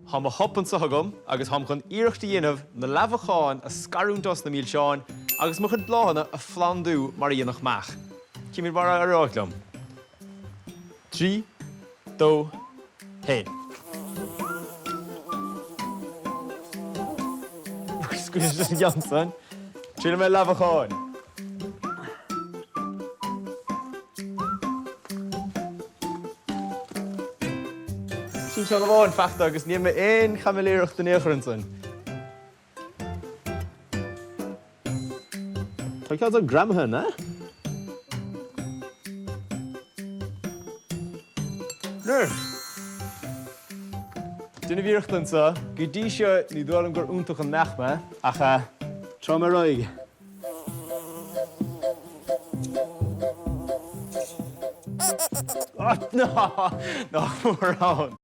Tá mo shop anseo agam agus táim chun iarracht a dhéanamh na leamhacháin a scarúint os na milseáin agus mo chuid bláthanna a phlandú mar a dhéanfadh meach. Címid mar a éireoidh liom. 3, 2, 1. Squeeze an ceann san. Triailfidh mé leamhacháin. Sin ceann amháin faighte agus ní dhearna mé aon chaimiléireacht in aon chor ansan. Tá ceann seo greamaithe, an ea? Rrr! Déanamh iarrachta anseo. Go dtí seo ní dóigh liom gur iontach an meach mé, ach treabhfaidh mé ar aghaidh. Nach mór ann!